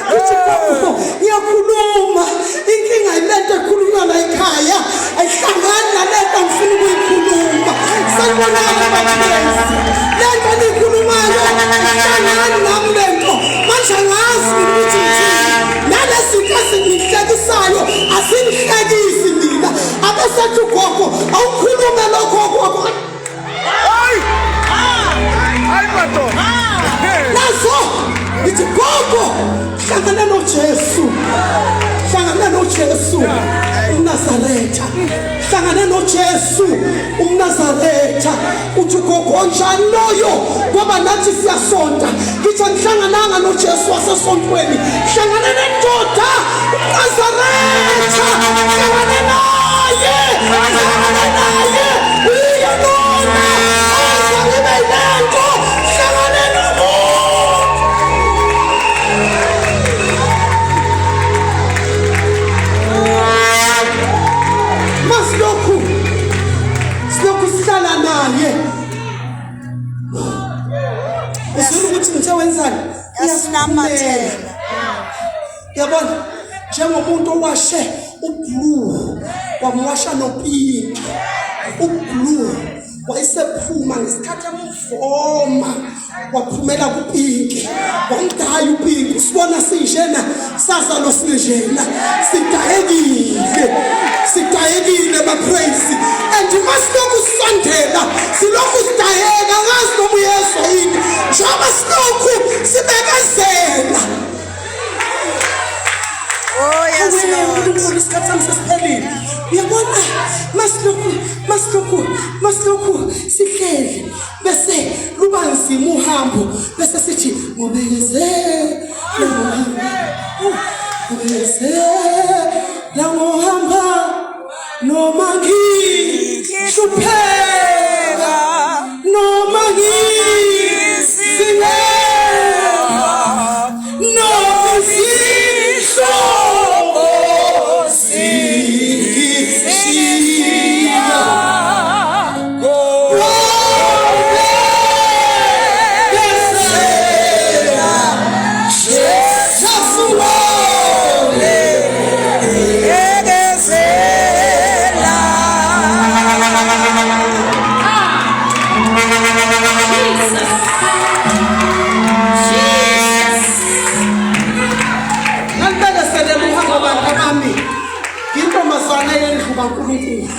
A: ngithi gogo ngiyakhuluma inkinga yilento ekhulunywa la ekhaya ayihlangani nalento ngifuna ukuyikhuluma sanibonani baphezi lento niyikhulumayo ayihlangani nami lento manje angazi mina ukuthi ngithini nalezinto ezingihlekisayo azingihlekisi mina abesethi ugogo awukhulume lokho gogo
D: Hayi! Hayi madoda.
A: Nazo ngithi gogo hlangana noJesu. Hlangana noJesu umNazaretha. Hlangana noJesu umNazaretha. Uthi gogo onjani loyo ngoba nathi siyasonta. Ngithi angihlangananga noJesu wasesontweni. Hlangana nendoda umNazaretha. Hlangana naye. Hlangana naye. Uye lona. Aza ngibe yilento. Hlangana nomuntu. Masilokhu silokhu sihlala naye. Uzwile ukuthi ngithe wenzani?
B: Yasinamathela.
A: Yabona njengomuntu owashe ublue wamwasha nopinki ublue wayesephuma ngesikhathi emvoma waphumela kupinki wamdaya upinki usibona sinjena sazalo sinjena sidayekile sidayekile bapraise and masilokhu sisondela silokhu sidayeka ngazi noma uyezwa yini njengoba silokhu sibekezela
B: Oh yes Lord.
A: uNkulunkulu isikhathi sami sesiphelile uyabona masilokhu masilokhu masilokhu sihleli bese luba nzima uhambo bese sithi ngobekezela ngohamba ngobekezela ngohamba noma ngihlupheka noma ngizingelwa noma izihlobo zingishiya wobekezela Jesu wole
B: Bekezela.
E: Jesus. Jesus.
A: Ngalibekesele uhambo bantu bami. Ngintombazana yendlu kaNkulunkulu.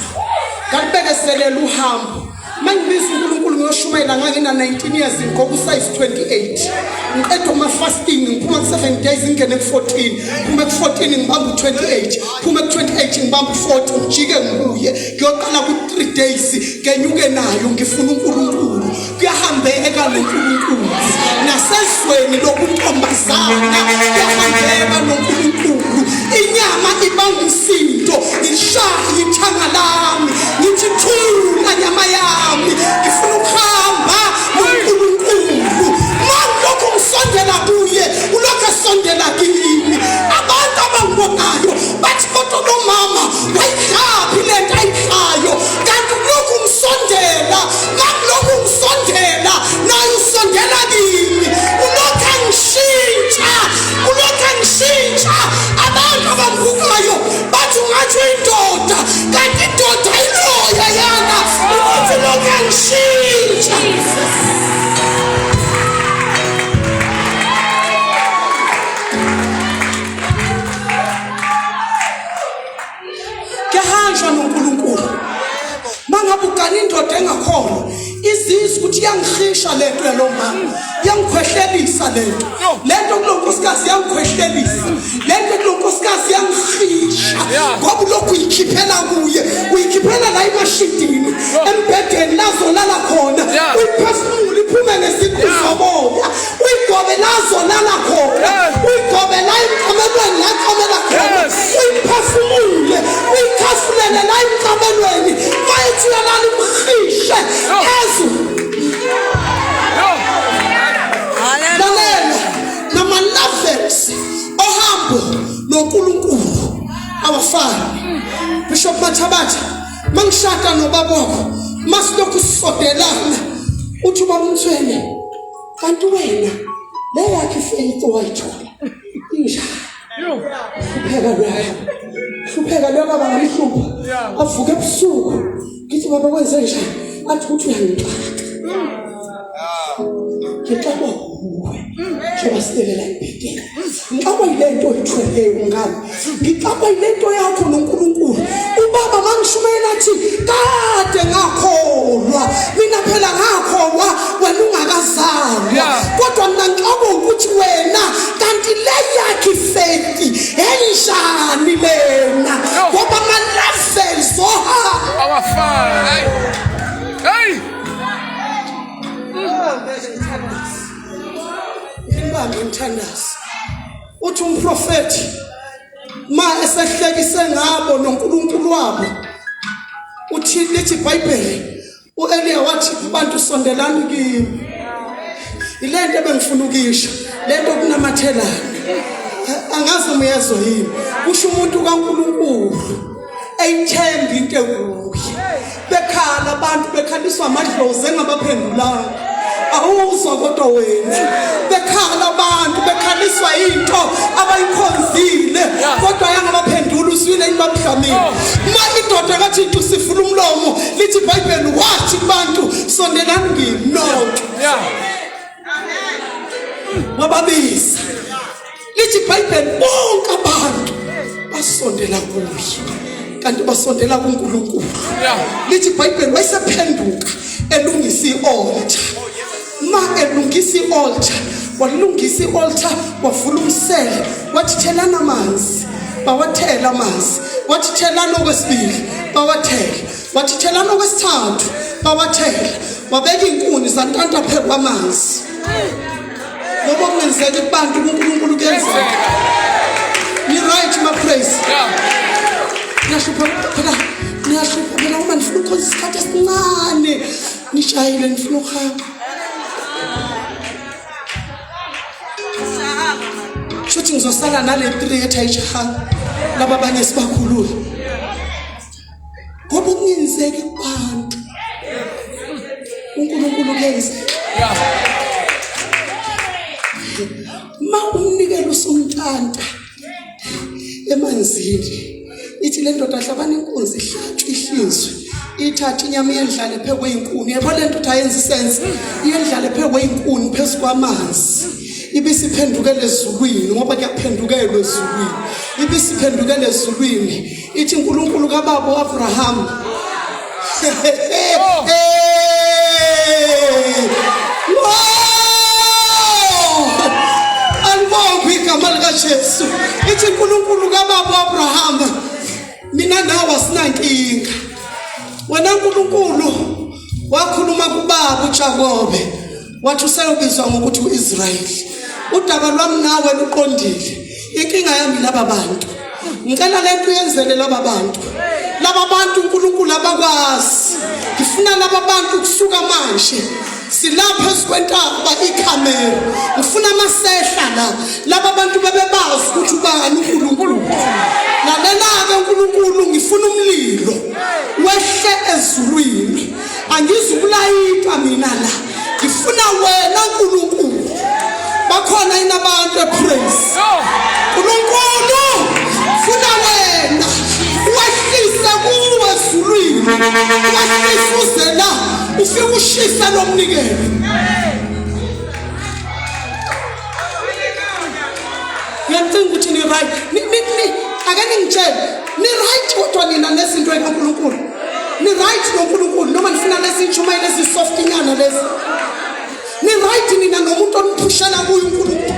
A: Ngalibekeselela uhambo. Mangibiza uNkulunkulu ngiyoshumayela ngangina 19 years ngigqoka usize 28. Ngiqeda uma fasting ngiphuma ku 7 days ngingene ku 14. Phuma ku 14 ngibamba u28. Phuma ku 28 ngibamba u40 ngijike ngibuye. Ngiyoqala ku 3 days ngenyuke nayo ngifuna uNkulunkulu. Kuyahambeka noNkulunkulu. Nasezweni lokuntombazana kuyahambeka noNkulunkulu. Inyama ibanga umsindo, ngishaya ithanga lami, ngithi thula nyama yami, ngifuna ukuhamba noNkulunkulu. Mangilokhu ngisondela kuye, ulokhu esondela kimi. Abantu abangibonayo bathi kodwa lo mama wayidlaphi lento ayidlayo, kanti ulokhu ngisondela, mangilokhu ngisondela naye usondela kimi, ulokhu angishintsha, ulokhu angishintsha. Abantu abambukayo bathi ungathi uyindoda, kanti indoda iloya yana ukuthi lokhu angishintsha.
E: Jesus.
A: Kuyahanjwa noNkulunkulu. Mangabe ugana indoda engakholwa izizwe ukuthi iyangihisha lento yalo mama, iyangikhwehlelisa lento. Lento kulo nkosikazi iyangikhwehlelisa. Lento kulo nkosikazi iyangihisha ngoba ulokhu uyikhiphela kuye, uyikhiphela la emashidini, embhedeni lazolala khona, uyiphefumule iphume ngeziqu zomoya, uyigobe lazolala khona, uyigobe la emqamelweni la qamela khona, uyiphefumule, uyikhafulele la emqamelweni, mayethi uyalala imhishe. abo noNkulunkulu awafani. Bishop Mathabatha, mangishada nobaba wakho, masilokhu sisodelana, uthi ubaba uMthweni, kanti wena le yakhe ifaith owayithola injani? Hlupheka lwakho, hlupheka lwakho baba, ngihlupha avuke ebusuku, ngithi baba kwenze njani, athi ukuthi uyangixaka, ngixakwa wuwe njengoba silelela embhedeni, ngixakwa yile nto oyithweleyo mngani, ngixakwa yile nto yakho noNkulunkulu. Ubaba mangishumayela athi kade ngakholwa mina, phela ngakholwa wena ungakazalwa, kodwa mina ngixakwa ukuthi wena kanti le yakhe ifeti enjani lena, ngoba ama-levels oha
D: Awafani. Hey!
A: Ngibambe ngithandaze. Uthi umprofethi ma esehlekise ngabo noNkulunkulu wabo, uthi lithi iBhayibheli uEliya wathi kubantu sondelani kimi. Ilento ebengifuna ukuyisho, lento kunamathelana. Angazi umyezwa yini. Kusho umuntu kaNkulunkulu eyithemba into ekuye. Bekhala abantu bekhaliswa amadlozi engabaphendulanga. Awuzwa kodwa wena. Bekhala abantu bekhaliswa into abayikhonzile kodwa yangabaphendula, uswile yini babudlamile. Ma indoda kaThixo sifuna umlomo, lithi iBhayibheli wathi kubantu sondelani kimi nonke. Wababiza. Lithi iBhayibheli bonke abantu basondela kuye, kanti basondela kuNkulunkulu. Lithi iBhayibheli wayesephenduka elungisa i-altar. Ma elungisa i-altar, walungisa i-altar, wavula umsele, wathi thelana amanzi, bawathela amanzi, wathi thelana okwesibili, bawathela, wathi thelana okwesithathu, bawathela, wabeka iy'nkuni zantanta phezu kwamanzi. Ngoba kungenzeka kubantu, kuNkulunkulu kuyenzeka. Ni-right ma praise? Niyahlupha phela, niyahlupha phela uma nifuna ukukhonza isikhathi esincane, nishayile nifuna ukuhamba. Shuthi ngizosala nale 3 ethi ayishahanga, laba abanye sibakhulule, ngoba kungenzeki kubantu, uNkulunkulu kuyenzeka. Ma umnikelo usumntanta emanzini, ithi le ndoda hlabana inkunzi, ihlatshwe, ihlinzwe, ithathe inyama iyendlale phezu kwey'nkuni. Yebo, le nto uthi ayenza isense, iyendlale phezu kwey'nkuni phezu kwamanzi, ibisiphendukela ezulwini, ngoba kuyaphendukelwa ezulwini, ibisiphendukela ezulwini, ithi uNkulunkulu kababa uAbraham.
D: Oh.
A: Alibongwe igama likaJesu. Ithi uNkulunkulu kababa uAbraham, mina nawe asinankinga. Wena Nkulunkulu wakhuluma kubaba uJakobe, wathi useyobizwa ngokuthi uIsrayeli. Udaba lwami nawe luqondile. Inkinga yami laba bantu. Ngicela lento uyenzele laba bantu. Laba bantu uNkulunkulu abakwazi. Ngifuna laba bantu kusuka manje silapha esikwentaba ikhamera, ngifuna amasehla la laba bantu bebebazi ukuthi ubani uNkulunkulu. Lalela-ke uNkulunkulu, ngifuna umlilo wehle ezulwini, angizukulayita mina la, ngifuna wena Nkulunkulu. Bakhona yini abantu epraise? Nkulunkulu, funa wena wehlise kuwe ezulwini, wehlise uze la ufike ushise lo mnikelo. Ngiyacinga ukuthi ni right. Ni ni ni ake ningitshele, ni right kodwa nina nezinto ekaNkulunkulu? Ni right noNkulunkulu noma nifuna lezi ntshumayelo ezi soft nyana lezi? Ni right nina nomuntu oniphushela kuyo uNkulunkulu?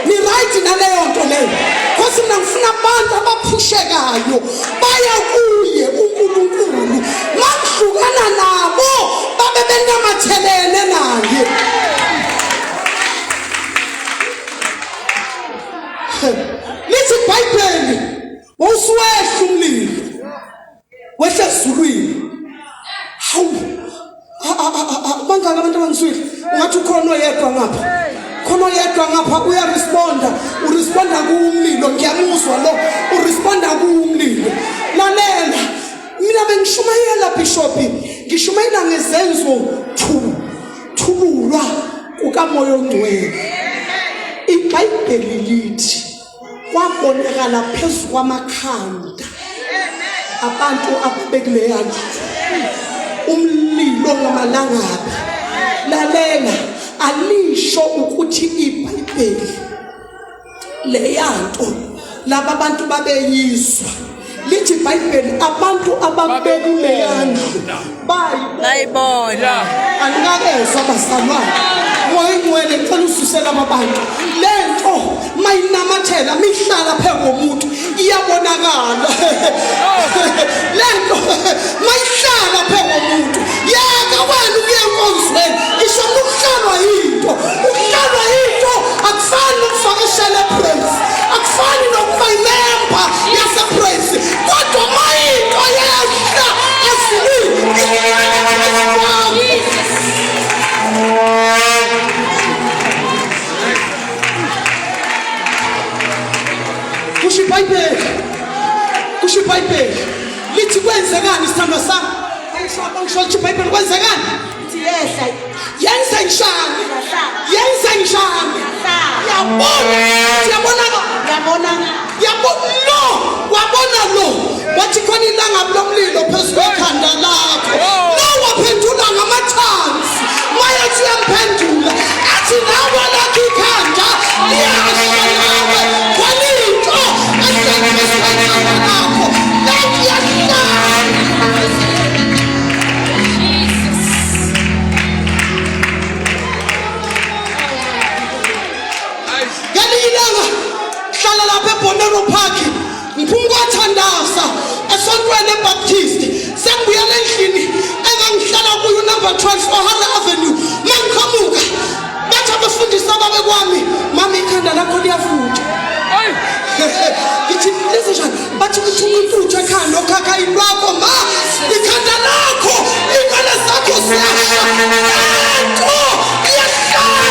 A: Ni right naleyo nto leyo? Because mina ngifuna abantu abaphushekayo baya kuye uNkulunkulu, makuhlukana nabo babe benamathelene naye. Lithi iBhayibheli wawusuwehla umlilo wehla ezulwini. Hawu, bangaka abantu abangizwile? Ungathi ukhona oyedwa ngapha. Khona oyedwa ngapha uyaresponda, uresponda kuwumlilo, ngiyamuzwa lo, uresponda kuwumlilo. Lalela, mina bengishumayela bishop, ngishumayela ngezenzo thululwa kukaMoya oNgcwele. IBhayibheli lithi kwabonakala phezu kwamakhanda abantu ababekuleya ndlu umlilo ngamalangabi. Lalela, alisho ukuthi iBhayibheli leyanto laba bantu babeyizwa lithi iBhayibheli abantu ababekuleya ndlu
B: bayibona.
A: Anikakezwa bazalwane. Moya Oyingcwele ngicela ususe laba bantu. Lento mayinamathela mihlala phezu komuntu iyabonakala. Lento mayihlala phezu komuntu yeka wena ukuya enkonzweni ngisho ukuhlalwa yinto. Ukuhlalwa yinto akufani nokufaka ishele praise. Akufani nokuba imember yase praise. Kodwa mayinto yehla ezulwini kusho iBhayibheli kusho iBhayibheli lithi kwenzekani sithandwa sami angisho lithi iBhayibheli kwenzekani
B: Ithi yehla
A: yenze njani yenze njani yabona yabona
B: yabona
A: yabo lo wabona lo wathi khona ilangabi lomlilo phezu kwekhanda lakho lo waphendula ngamathansi mayethi uyamphendula athi nawe lakho ikhanda liyasha nawe khona into ehleli phezu kwekhanda lakho leliyahlala. Ngelinye ilanga hlala lapha eBonero Park ngiphuma kwathandaza esontweni eBaptist sengibuyela endlini engangihlala kuyo number 12 Ohara Avenue mangiqhamuka bathi abafundisi ababekwami mama ikhanda lakho liyafutha ngithi lezi njani bathi ukuthi umuntu ekhanda okhakhayini lwakho ma ikhanda lakho iy'nwele zakho ziyasha lento iyahlala.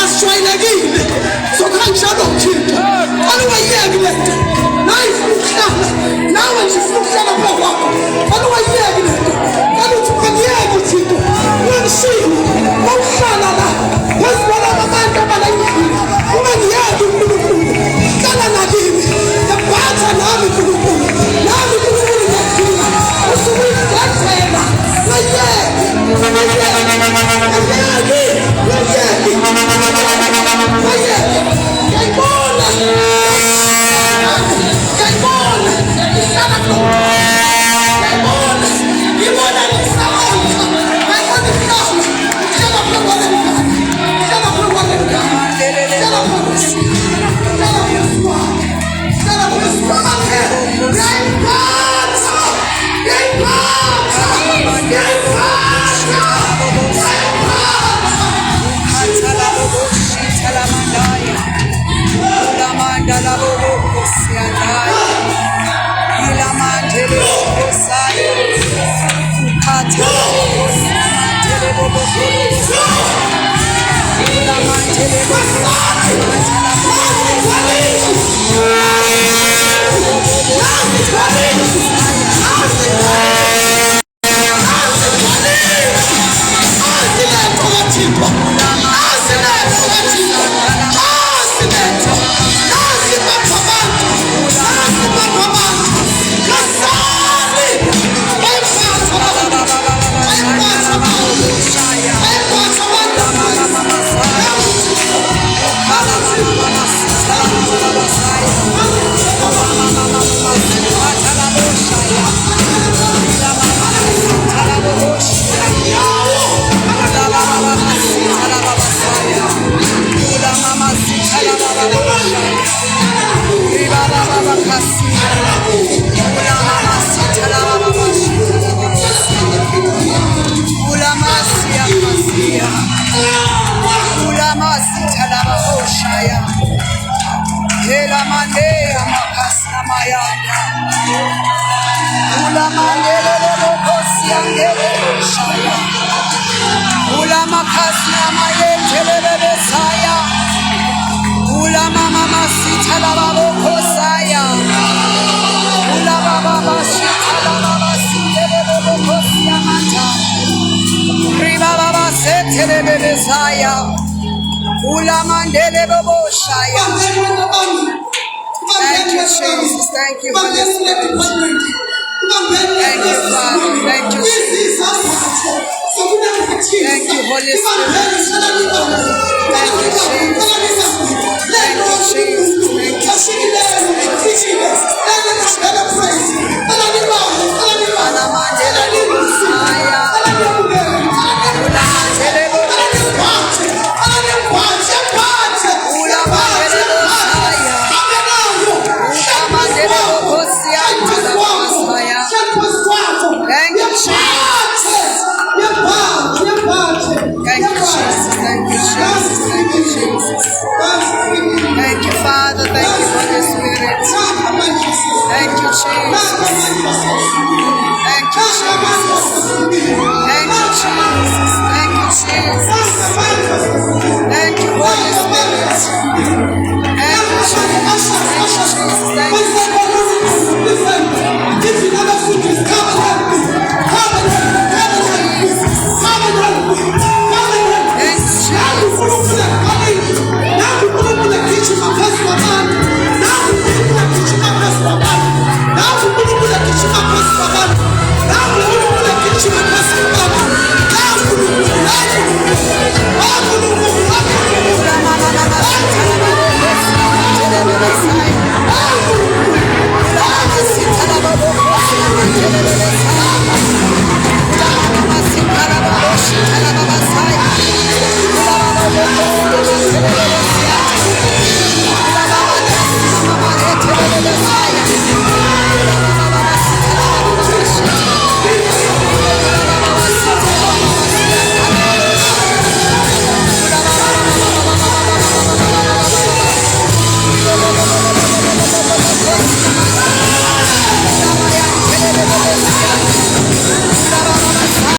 A: Asijwayelekile sokuhanjalo mthixo cela ungayiyeki le nto naye ifuna ukuhlala nawe nje ifuna ukuhlala phezu kwakho cela ungayiyeki le nto cela uthi ungangiyeki thixo ungangishiyi mawuhlala la phezu kwalaba bantu abala endlini ungangiyeki unkulunkulu hlala nakimi yabhatha nami nkulunkulu.
B: Kasnama yetelebebesaya. Ula mama masitha lababo kosaya. Ula baba bashitha lababa sitelebebo kosia manta. Riba baba setelebebesaya. Ula mandele bobo shaya. Thank you, Jesus. Thank you, Holy Spirit. Thank you, Father. Thank you, Jesus. Thank you, Holy Spirit. Thank you, Jesus. Thank you, Jesus. Thank you, Jesus. Alamandele Bosaya. Ulamandele Ulamandele Bosaya. Ukamandele Bokosia. Bosaya. Thank you, Jesus. Thank you, Jesus. Thank you, Jesus. Thank you, Jesus. Thank you, Father. Thank you, Holy Spirit. Thank you, Jesus. Thank you, Jesus. Thank you, Jesus. Thank you, Jesus.